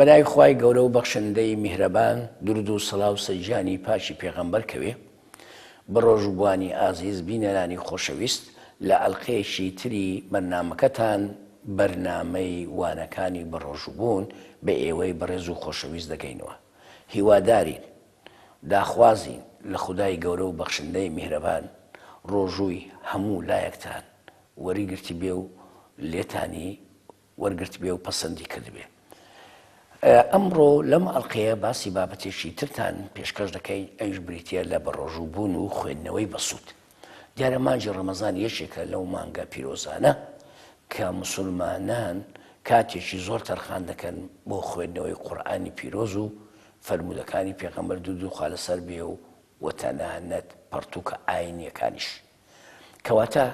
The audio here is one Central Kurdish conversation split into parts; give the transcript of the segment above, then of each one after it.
بەناوی خوای گەورە و بەخشندەی میهرەبان دروود و سڵاو سەر گیانی پاکی پێغەمبەر کەوێ. بەڕۆژووبوانی ئازیز بینەرانی خۆشەویست لە ئەلقەیەکی تری بەرنامەکەتان بەرنامەی وانەکانی بەڕۆژووبوون بە ئێوەی بەڕێز و خۆشەویست دەگەینەوە هیوادارین داخوازین لە خودای گەورە و بەخشندەی میهرەبان ڕۆژووی هەموو لایەکتان وەریگرتبێ و لێتانی وەرگرتبێ و پەسەندی کردبێ. ئەمڕۆ لەم ئەڵقەیە باسی بابەتێکی ترتان پێشکەش دەکەین ئەویش بریتییە لە بەڕۆژووبوون و خوێندنەوەی بەسوود. دیارە مانگی ڕەمەزان یەکێکە لەو مانگە پیرۆزانە کە موسڵمانان کاتێکی زۆر تەرخان دەکەن بۆ خوێندنەوەی قورئانی پیرۆز و فەرموودەکانی پێغەمبەر دروودی خوا لەسەر بێ و و تەنانەت پەڕتووکە ئاینییەکانیش. کەواتە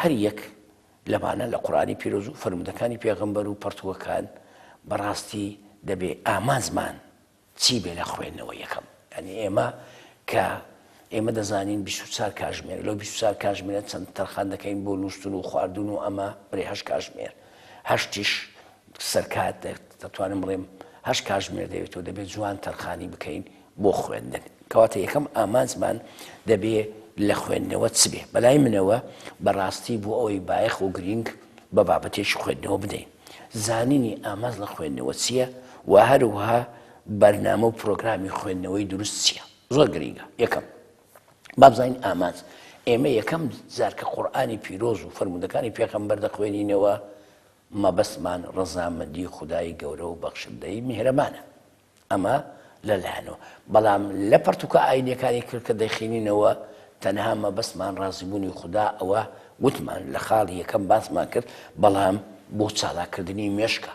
هەر یەک لەمانە لە قورئانی پیرۆز و فەرموودەکانی پێغەمبەر و پەڕتووکەکان بەڕاستی دەبێ ئامانجمان چی بێ لە خوێندنەوە یەکەم یانی ئێمە کە ئێمە دەزانین 24 کاژمێر لەو 24 کاژمێرە چەند تەرخان دەکەین بۆ نووستن و خواردن و ئەمە برێ هەشت کاژمێر هەشتیش سەرکات دەتوانم بڵێم هەشت کاژمێر دەوێتەوە دەبێت جوان تەرخانی بکەین بۆ خوێندن. کەواتە یەکەم ئامانجمان دەبێ لە خوێندنەوە چ بێ؟ بەلای منەوە بەڕاستی بۆ ئەوەی بایەخ و گرینگ بە بابەتێکی خوێندنەوە بدەین، زانینی ئامانج لە خوێندنەوە چییە و هەروەها بەرنامە و پرۆگرامی خوێندنەوەی دروست چییە زۆر گرینگە. یەکەم با بزانین ئامانج ئێمە یەکەم جار کە قورئانی پیرۆز و فەرموودەکانی پێغەمبەر دەخوێنینەوە مەبەستمان ڕەزامەندی خودای گەورە و بەخشندەی میهرەبانە. ئەمە لە لایەنەوە. بەڵام لە پەڕتووکە ئاینیەکانی تر کە دەیخینینەوە تەنها مەبەستمان ڕازیبوونی خودا ئەوە وتمان لە خاڵی یەکەم باسمان کرد بەڵام بۆ چالاککردنی مێشکە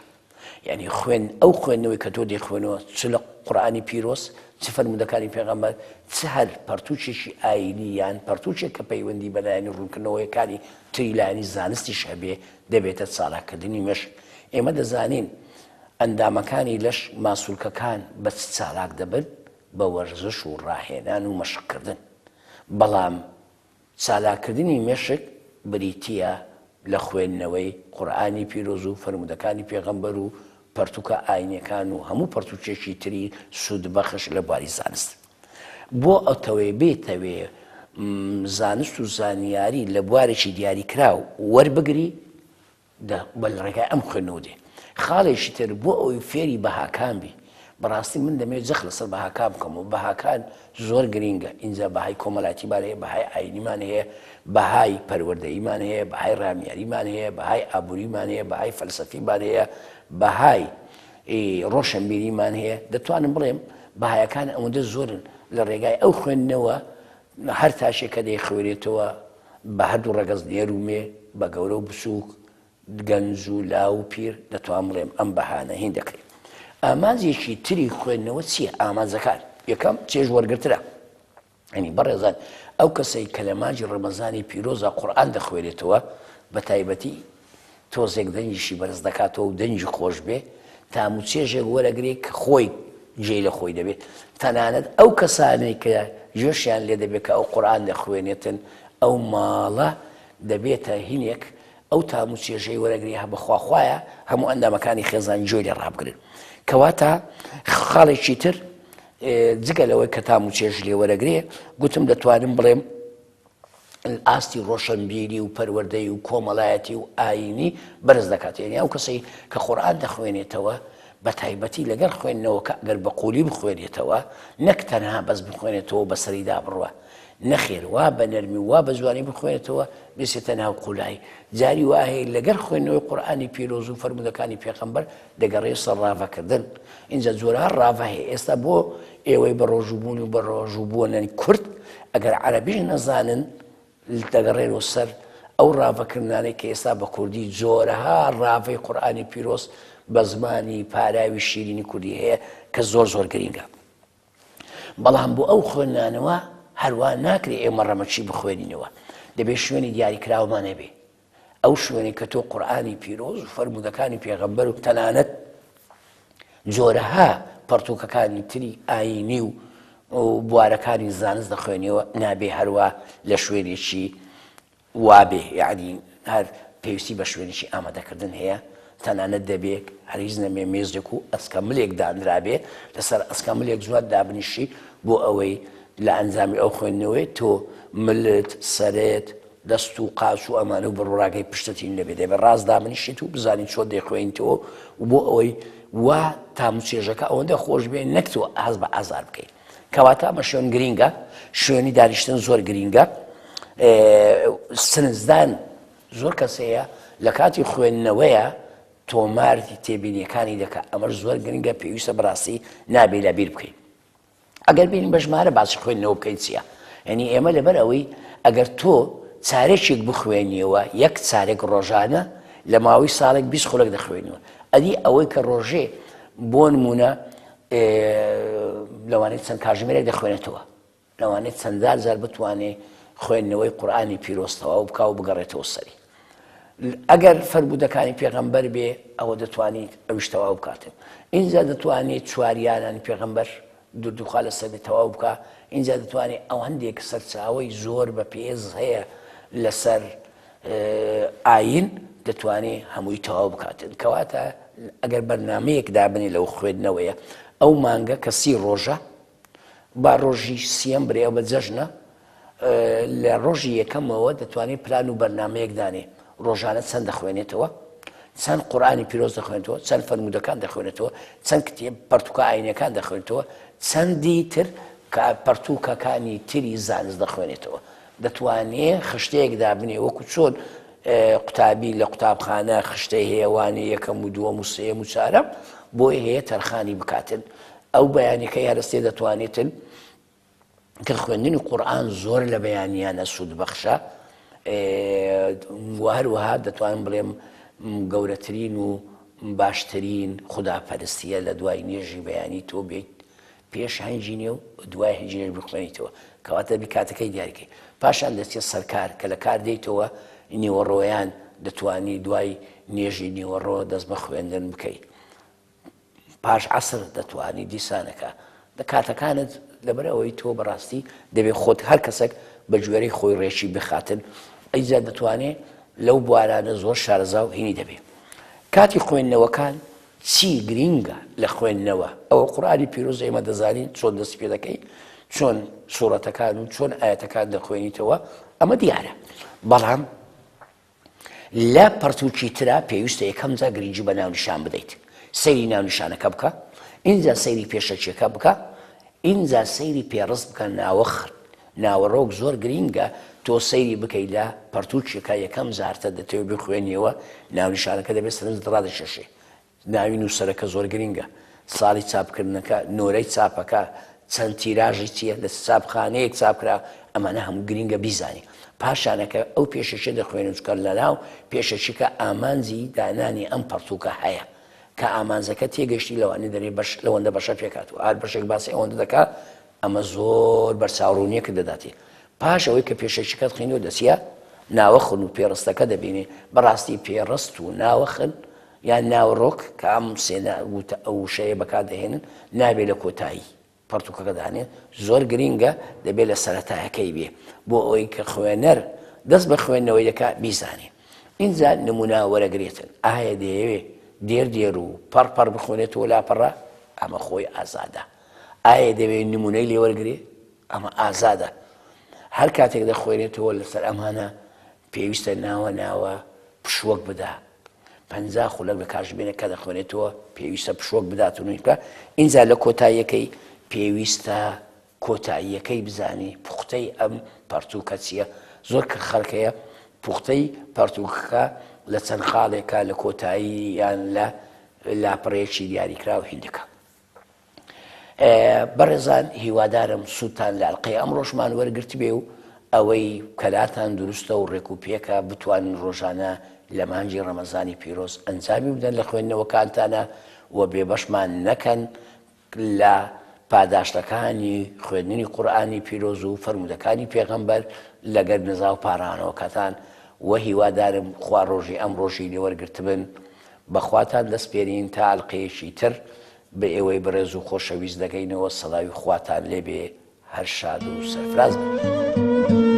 یعنی خوێن ئەو خوێندنەوەی کە تۆ دەیخوێنەوە چ لە قورئانی پیرۆز چ فەرموودەکانی پێغەمبەر چ هەر پەرتووکێکی ئاینی یان پەرتووکێک کە پەیوەندی بە لایەنی ڕوونکردنەوەیەکانی تری لایەنی زانستیش هەبێ دەبێتە چالاککردنی مێشک ئێمە دەزانین ئەندامەکانی لەش، ماسولکەکان بە چ چالاک دەبن؟ بە وەرزش و ڕاهێنان و مەشقکردن. بەڵام چالاککردنی مێشک بریتییە لە خوێندنەوەی قورئانی پیرۆز و فەرموودەکانی پێغەمبەر و پەرتوکە ئاینیەکان و هەموو پەرتوکێکی تری سوودبەخش لە بواری زانست. بۆ ئەتەوێ بتەوێ زانست و زانیاری لە بوارێکی دیاریکراو وەربگری، دە بە لە ڕێگای ئەم خوێندنەوە دێ. خاڵێکی تر بۆ ئەوەی فێری بەهاکان بی، بەڕاستی من دەمەوێت جەخت لەسەر بەهاکان بکەمەوە، بەهاکان زۆر گرینگە، ئینجا بەهای کۆمەلایەتیمان هەیە، بەهای ئایینیمان هەیە، بەهای پەروەردەییمان هەیە، بەهای ڕامیاریمان هەیە، بەهای ئابووریمان هەیە، بەهای فەلسەفیمان هەیە، بەهای ڕۆشنبیریمان هەیە، دەتوانم بڵێم بەهایەکان ئەوەندە زۆرن لە ڕێگای ئەو خوێندنەوە هەر تاشێک کە دەیخوێنێتەوە بە هەردوو ڕەگەز نێر و مێ، بە گەورە و بچووک، گەنج و لاو و پیر، دەتوانم بڵێم ئەم بەهانە هین دەکرێت. ئامانجێکی تری خوێندنەوە چییە؟ ئامانجەکان، یەکەم، چێژ وەرگرتنە. یانی بەڕێزان ئەو کەسەی کە لە مانگی ڕەمەزانی پیرۆزا قورئان دەخوێنێتەوە، بە تایبەتی تۆزێک دەنگیشی بەرز دەکاتەوە و دەنگی خۆش بێ، تام و چێژێک وەرەگرێ کە خۆی جێی لە خۆی دەبێ. تەنانەت ئەو کەسانەی کە گوێشیان لێ دەبێ کە ئەو قورئان دەخوێنێتن، ئەو ماڵە دەبێتە هینێک ئەو تام و چێژەی وەرەگرێ هە بەخوا خوایە هەموو ئەندامەکانی خێزان گوێی لێ ڕابگرن. کەواتە خاڵێکی تر جگە لەوەی کە تام و چێژ لێ وەرەگرێ، گوتم دەتوانم بڵێم ئاستی ڕۆشنبیری و پەروەردەی و کۆمەڵایەتی و ئایینی بەرز دەکات یعنی ئەو کەسەی کە قورئان دەخوێنێتەوە بە تایبەتی لەگەڵ خوێندنەوەکە ئەگەر بە قولی بخوێنێتەوە نەک تەنها بەس بخوێنێتەوە بەسەریدا بڕوە نەخێر وا بە نەرمی وا بە جوانی بخوێنێتەوە بێسێتە ناو قولایی جاری وا هەیە لەگەڵ خوێندنەوەی قورئانی پیرۆز و فەرموودەکانی پێغەمبەر دەگەڕێ سەر ڕاڤەکردن ئینجا جۆرەها ڕاڤە هەیە ئێستا بۆ ئێوەی بە ڕۆژووبوون و بە ڕۆژووبوونەنی کورد ئەگەر عەرەبیش نەزانن دەگەڕێنەوە سەر ئەو ڕاڤەکردنانەی کە ئێستا بە کوردی جۆرەها ڕاڤەی قورئانی پیرۆز بە زمانی پاراوی شیرینی کوردی هەیە کە زۆر زۆر گرینگە بەڵام بۆ ئەو خوێندنانەوە هەروا ناکرێ ئێمە ڕەمەکی بخوێنینەوە دەبێت شوێنی دیاریکراومان هەبێ ئەو شوێنەی کە تۆ قورئانی پیرۆز و فەرموودەکانی پێغەمبەر و تەنانەت جۆرەها پەڕتووکەکانی تری ئایینی و بوارەکانی زانست دەخوێنیەوە نابێ هەروا لە شوێنێکی وابێ یعنی هەر پێویستی بە شوێنێکی ئامادەکردن هەیە. تەنانەت دەبێ هەرگیز نەبێ مێزێک و ئەسکەملێک دانرابێ لەسەر ئەسکەملێک زوات دابنیشی بۆ ئەوەی لە ئەنجامی ئەو خوێندنەوەی تۆ ملت سەرت دەست و قاچ و ئەمانە و بڕبڕاکەی پشتت هین نەبێ دەبێ ڕاست دابنیشیت و بزانی چۆن دەیخوێنیتەوە و بۆ ئەوەی وا تام و چێژەکە ئەوەندە خۆش بێ نەک تۆ هەست بە ئازار بکەیت کەواتە ئەمە شوێن گرینگە شوێنی دانیشتن زۆر گرینگە سنجدان زۆر کەس هەیە لە کاتی خوێندنەوەیە تۆماری تێبینیەکانی دەکا ئەمەش زۆر گرنگە پێویستە بەڕاستی نابێ لە بیر بکەین ئەگەر بین بە ژمارە باسی خوێندنەوە بکەین چییە یعنی ئێمە لەبەر ئەوەی ئەگەر تۆ چارێکێک بخوێنیەوە یەک چارێک ڕۆژانە لە ماوەی ساڵێک 20 خولەک دەخوێنیەوە ئەدی ئەوەی کە ڕۆژێ بۆ نمونە لەوانەیە چەند کاژمێرێک دەخوێنێتەوە لەوانەیە چەندان جار بتوانێ خوێندنەوەی قورئانی پیرۆز تەواو بکا و بگەڕێتەوە سەری. ئەگەر فەرموودەکانی پێغەمبەر بێ ئەوە دەتوانیت ئەویش تەواو بکاتن. ئینجا دەتوانێت چواریانانی پێغەمبەر دروودی خوا لەسەر بێ تەواو بکا. ئینجا دەتوانێت ئەو هەندێک سەرچاوەی زۆر بەپێز هەیە لەسەر ئاین دەتوانێ هەمووی تەواو بکاتن. کەواتە ئەگەر بەرنامەیەک دابنێ لەو خوێندنەوەیە ئەو مانگە کە سی ڕۆژە با ڕۆژی سیەم برێ ئەوە جەژنە لە ڕۆژی یەکەمەوە دەتوانێت پلان و بەرنمەیەک دانێ ڕۆژانە چەند دەخوێنێتەوە چەند قورآانی پیرۆز دەخوێنێتەوە چەند فەرمودەکان دەخوێنێتەوە چەند کتێب پەرتوکە ئاینەکان دەخوێنێتەوە چەندی تر کە پەرتوکەکانی تری زانست دەخوێنێتەوە دەتوانێ خشتەیەک دابنێ وەکو چۆن قوتابی لە قوتابخانە خشتەی هەیە وانەی یەکەم و دووەم و سێیەم و چارەم بۆی هەیە تەرخانی بکاتن ئەو بەیانەکەی هەرستێ دەتوانێتن کە خوێندنی قورآن زۆر لە بەیانیانە سوود بەخشە و هەروەها دەتوانم بڵێم گەورەترین و باشترین خوداپەرستیە لە دوای نوێژی بەیانی تۆ بێت پێش هەنجینێ و دوای هەنجینێش بخوێنیتەوە کەواتە دەبی کاتەکەی دیاریکەی پاشان دەچێت سەرکار کە لە کار دێیتەوە نیوەڕۆیان دەتوانی دوای نوێژی نیوەڕۆ دەست بە خوێندن بکەی پاش عەسر دەتوانی دیسانەکە دە کاتەکانت لەبەر ئەوەی تۆ بەڕاستی دەبێ خۆت هەر کەسێک بە گوێرەی خۆی ڕێکی بخاتن ئەیجا دەتوانێ لەو بوارانە زۆر شارەزا و هینی دەبێ کاتی خوێندنەوەکان چی گرینگە لە خوێندنەوە؟ ئەوە قورئانی پیرۆز ئێمە دەزانین چۆن دەستی پێ دەکەی، چۆن سوڕەتەکان و چۆن ئایەتەکان دەخوێنیتەوە، ئەمە دیارە. بەڵام لە پەڕتووکی ترا پێویستە یەکەم جار گرنگی بە ناونیشان بدەیت. سەیری ناونیشانەکە بکە، ئینجا سەیری پێشەکیەکە بکە، ئینجا سەیری پێڕست بکە ناوەخ ناوەڕۆک زۆر گرینگە تۆ سەیری بکەی لە پەڕتووکێکا یەکەم جارتە دەتەوێ بخوێنیەوە ناونیشانەکە دەبێت سەرنجت ڕادەکێشێ ناوی نووسەرەکە زۆر گرینگە ساڵی چاپکردنەکە نۆرەی چاپەکە چەند تیراژی چییە لە چ چاپخانەیەک چاپکرا ئەمانە هەموو گرینگە بیزانی پاشانەکە ئەو پێشەکیە دەخوێنن چونکە لەناو پێشەکیەکە ئامانجی دانانی ئەم پەڕتووکە هەیە کە ئامانجەکە تێگەشتی لەوانەیە دەرێ بەش لەوەندە بەشە پێکهاتووە هەر بەشێک باسی ئەوەندە دەکا ئەمە زۆر بەرچاوڕوونیەکت دەداتێ پاش ئەوەی کە پێشەکیەکەت خوێندووە دەچیە ناوەخن و پێڕستەکە دەبینێ بەڕاستی پێڕست و ناوەخن یان ناوەڕۆک کە ئەم سێ وشەیە بەکار دەهێنن نابێ لە کۆتایی پەڕتووکەکە دانێ زۆر گرینگە دەبێت لە سەرەتایەکەی بێ بۆ ئەوەی کە خوێنەر دەست بە خوێندنەوەی دەکا بیزانێ ئینجا نمونە وەرەگرێتن ئایا دەیەوێ دێر دێر و پەڕ پەڕ بخوێنێتەوە لاپەڕە ئەمە خۆی ئازادە ئایا دەوێ نمونەی لێ وەرگرێ ئەمە ئازادە هەر کاتێک دەخوێنێتەوە لەسەر ئەمانە پێویستە ناوە ناوە پشووەک بدا 50 خولەک لە کاتژمێرێک کە دەخوێنێتەوە پێویستە پشووەک بدات و نوێژ بکات ئینجا لە کۆتاییەکەی پێویستە کۆتاییەکەی بزانی پوختەی ئەم پەڕتووکە چییە زۆر کە خەڵک هەیە پوختەی پەڕتووکەکە لە چەند خاڵێکە لە کۆتایی یان لە لاپەڕەیەکی دیاریکراو هیندەکە بەڕێزان هیوادارم سوودتان لە ئەڵقەی ئەمڕۆشمان وەرگرتبێ و ئەوەی کەلاتان دروستە و ڕێک و پێکە بتوانن ڕۆژانە لە مانگی ڕەمەزانی پیرۆز ئەنجامی بدەن لە خوێندنەوەکانتانە و بێبەشمان نەکەن لە پاداشتەکانی خوێندنی قورئانی پیرۆز و فەرموودەکانی پێغەمبەر لەگەر نزا و پاڕانەوەکەتان و هیوادارم خوا ڕۆژی ئەمڕۆشی لێ وەرگرتبن بەخواتان دەسپێرین تا ئەلقەیەکی تر بە ئێوەی بەڕێز و خۆشەویست دەگەینەوە سڵاوی خواتان لێبێ هەر شاد و سەرفراز بن.